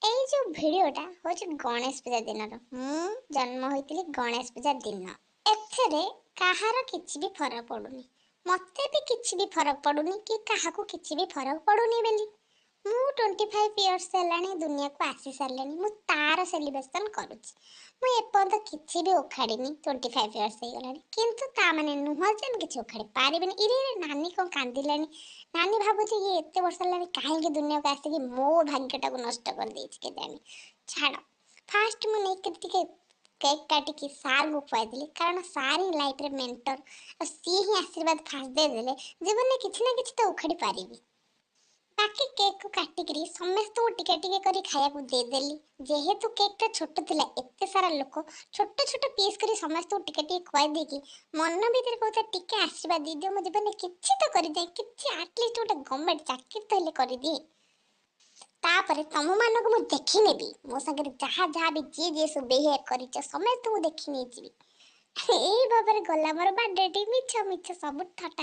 ଏଇ ଯେଉଁ ଭିଡ଼ିଓଟା ହେଉଛି ଗଣେଶ ପୂଜା ଦିନର। ମୁଁ ଜନ୍ମ ହୋଇଥିଲି ଗଣେଶ ପୂଜା ଦିନ। ଏଥିରେ କାହାର କିଛି ବି ଫରକ ପଡ଼ୁନି, ମୋତେ ବି କିଛି ବି ଫରକ ପଡ଼ୁନି କି କାହାକୁ କିଛି ବି ଫରକ ପଡ଼ୁନି ବୋଲି। ମୁଁ 25 ଇୟର୍ସ ହେଲାଣି ଦୁନିଆକୁ ଆସି ସାରିଲିଣି, ମୁଁ ତାର ସେଲିବ୍ରେସନ୍ କରୁଛି। ମୁଁ ଏପର୍ଯ୍ୟନ୍ତ କିଛି ବି ଉଖାଡ଼ିନି, 25 ଇୟର୍ସ ହେଇଗଲାଣି, କିନ୍ତୁ ତା ମାନେ ନୁହଁ ଯେ ମୁଁ କିଛି ଉଖାଡ଼ି ପାରିବିନି। ଇରେ ଇରେ, ନାନୀ କ'ଣ କାନ୍ଦିଲାଣି? ନାନୀ ଭାବୁଛି ଇଏ ଏତେ ବର୍ଷ ହେଲାଣି କାହିଁକି ଦୁନିଆକୁ ଆସିକି ମୋ ଭାଗ୍ୟଟାକୁ ନଷ୍ଟ କରିଦେଇଛି କେଜାଣି। ଛାଡ଼, ଫାଷ୍ଟ ମୁଁ ନେଇକି ଟିକେ କେକ୍ କାଟିକି ସାର୍ଙ୍କୁ ଖୁଆଇଦେଲି, କାରଣ ସାର୍ ହିଁ ଲାଇଫ୍ରେ ମେଣ୍ଟର, ଆଉ ସିଏ ହିଁ ଆଶୀର୍ବାଦ ଫାଷ୍ଟ ଦେଇଦେଲେ ଜୀବନରେ କିଛି ନା କିଛି ତ ଉଖାଡ଼ି ପାରିବି। ବାକି କେକ୍କୁ କାଟିକିରି ସମସ୍ତଙ୍କୁ ଟିକେ ଟିକେ କରି ଖାଇବାକୁ ଦେଇଦେଲି। ଯେହେତୁ କେକ୍ଟା ଛୋଟ ଥିଲା, ଏତେ ସାରା ଲୋକ, ଛୋଟ ଛୋଟ ପିସ୍ କରି ସମସ୍ତଙ୍କୁ ଟିକେ ଟିକେ ଖୁଆଇ ଦେଇକି ମନ ଭିତରେ କହୁଥାଏ, ଟିକେ ଆଶୀର୍ବାଦ ଦେଇଦିଅ, ମୋ ଜୀବନରେ କିଛି ତ କରିଦିଏ, କିଛି ଆଟଲିଷ୍ଟ ଗୋଟେ ଗଭର୍ଣ୍ଣମେଣ୍ଟ ଚାକିରି ତ ହେଲେ କରିଦିଏ, ତାପରେ ତମମାନଙ୍କୁ ମୁଁ ଦେଖିନେବି। ମୋ ସାଙ୍ଗରେ ଯାହା ଯାହା ବି ଯିଏ ଯିଏ ସବୁ ବିହେଭ୍ କରିଛ, ସମସ୍ତଙ୍କୁ ଦେଖି ନେଇଯିବି। ଏଇ ଭାବରେ ଗଲା ମୋର ବାର୍ଥଡେଟି। ମିଛ ମିଛ ସବୁ ଥଟା।